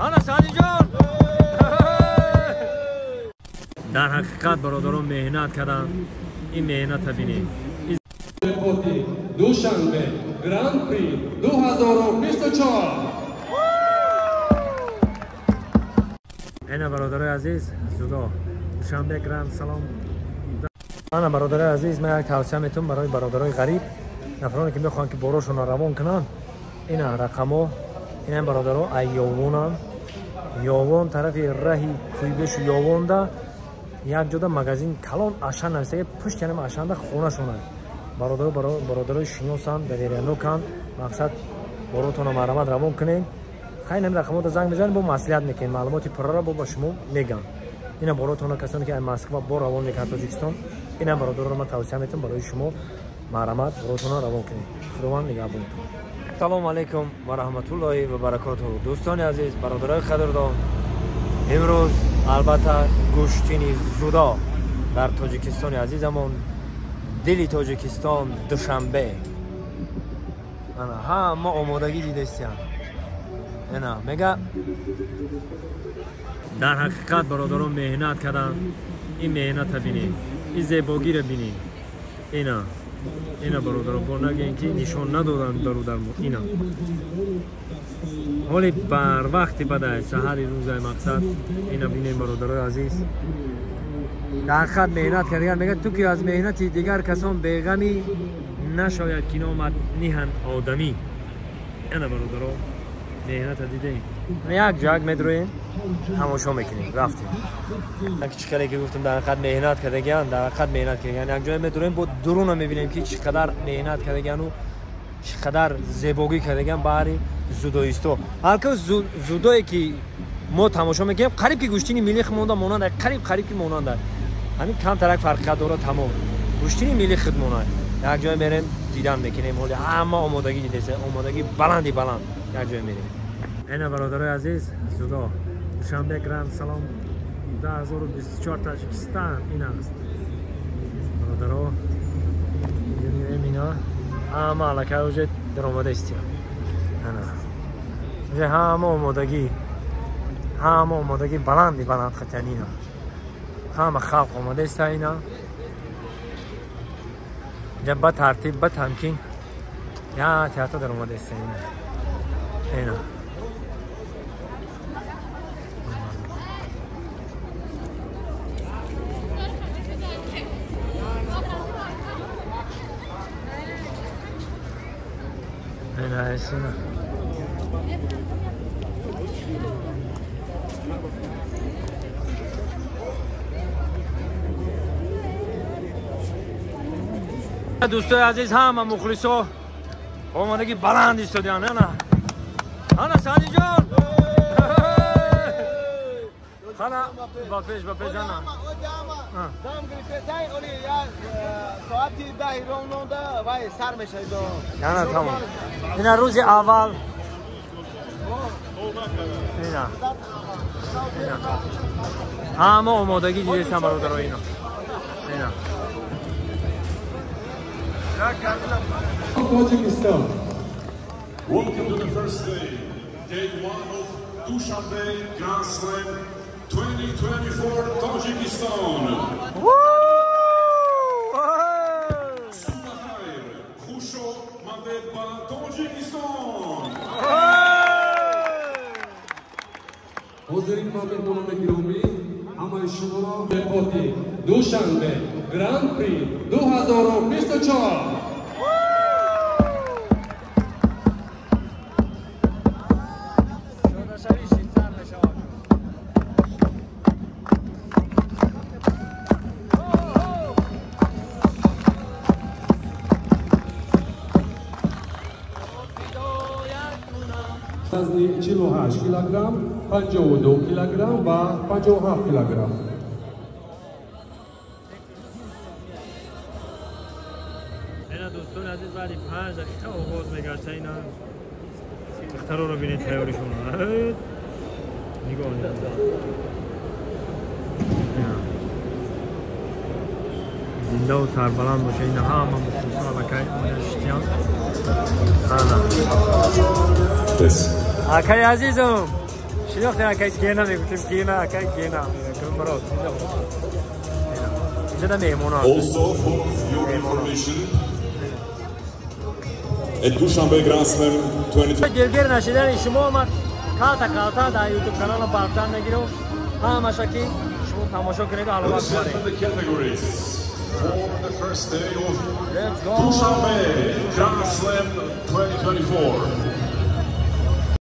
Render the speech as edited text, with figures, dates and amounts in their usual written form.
Ана Садиҷон. Дар ҳақиқат бародарон меҳнат карданд. Ин меҳната бинед. Душанбе Гран-при 2024. Ана бародарои азиз, зудо Душанбе Гранд Салом. Ана бародарои азиз, ман як тавсия метавонам барои бародарои ғариб, нафароне ки мехоҳанд ки борошонро равон кунанд. Ина рақамҳо, ина бародаро ай Ёвонам. Ёвон тарафи раҳи Куйбешу Ёвонда як ҷода магазин калон Ашан нависага, пушти ҳанам Ашанда хонашона. Бародаро бародарои шиносанд, доверияноканд. Мақсад боротонро марҳамат равон кунед. Хайр, ҳамин рақамҳоро занг мезанед, бо маслиҳат мекунед, маълумоти пурраро бо ба шумо мегӯям. Ина боротонро касоне ки аз Москва бор равон мекунанд Тоҷикистон, ина бародароро ман тавсия метавонам барои шумо, марҳамат боротонро равон кунед. Худованд нигаҳбонтон. Салому алайкум ва раҳматуллоҳи ва баракотуҳ. Дӯстони азиз, бародарои қадрдон, имрӯз албатта гӯштини зудо дар Тоҷикистони азизамон, дили Тоҷикистон, Душанбе. Ана ҳама омодагӣ дидастиянд. Ана мега дар ҳақиқат бародарон меҳнат карданд. Ин меҳната бинед, ин зебогиро бинед. Ина бародарон, бо нагӯем ки нишон надоданд бародармо. Ина ҳоли барвақти бадай саҳари рӯзаи мақсад. Ина бинед бародарои азиз, дар ҳақиқат меҳнат кардаган. Мега ту ки аз меҳнати дигар касон беғамӣ, нашояд ки номат ниҳанд одамӣ. Ана бародаро меҳната дидем. Як ҷак медроем, тамошо мекунем. Рафтем. Чӣ хеле ки гуфтем, дар ҳақиқат меҳнат кардагиан, дар ҳақиқат меҳнат кардагиан. Як ҷое медроем, бо дуруна мебинем ки чӣ қадар меҳнат кардагиану чӣ қадар зебогӣ кардагиан баҳри зудоисто. Ҳар кас зудое ки мо тамошо мекунем, қариб ки гӯштини миллӣ монда монанда, қариб ки монанда. Ҳамин камтарак фарқият дорад, тамом. Гӯштини миллӣ худ монад. Як ҷое мерем, дидан мекунем. Ҳоли ҳама омодагӣ дидеса, омодагӣ баланди баланд. Як ҷое мерем. Ана бародарои азиз, зудо Душанбе Гранд Салом 2024 Тоҷикистон ин аст. Бародаро, инҷо ина ҳама аллакай уже даромада истиям. Ана уже ҳама омодагӣ, ҳама омодагӣ баланди баланд хатян ина. Ҳама халқ омода иста ина. Инҷа ба тартиб, ба тамкин я театр даромада иста ина. Ина ина. Дӯстои азиз, ҳама мухлисо омодагӣ баланд истодианд. Ана ана Садиҷон, ана ба пеш, ба пеш, ана дам гирифтесай, оли як соати 10 ровнонда вай сар мешавад. Ана тамом. Ина рӯзи аввал. Ина ҳама омодагӣ дидестам бародаро. Ина ина Tajikistan. Welcome to the first day, day one of Dushanbe Grand Slam 2024 Tajikistan. Subahayr, Khusho Madeba, Tajikistan. ҳозирин ва меҳмонони гиромӣ, ҳамаи шуморо меқоти Душанбе Гран-при 2024. Вазни 48 килограмм, 52 килограмм ва 57 килограмм. Ина дӯстони азиз, баъди 5 дақиқа оғоз мегашта. Ина духтароро бинед, тайёришон. Нигоҳ зиндаву сарбаланд боша. Ина ҳама мухлисон аллакай шитиянд. Ана акай азизум, Шинохтем акай Гена мегуфтем, Гена, акай Гена. Брат, инҷа меҳмонон. Also, for your information, at Dushanbe Grand Slam 2024 дилгир нашидани шумо ман калта калта дар ютуб каналам бартан мегирам, ҳамаша ки шумо тамошо кунеду ҳаловат Let's баред. the categories for the first day of Let's go. Dushanbe Grand Slam 2024.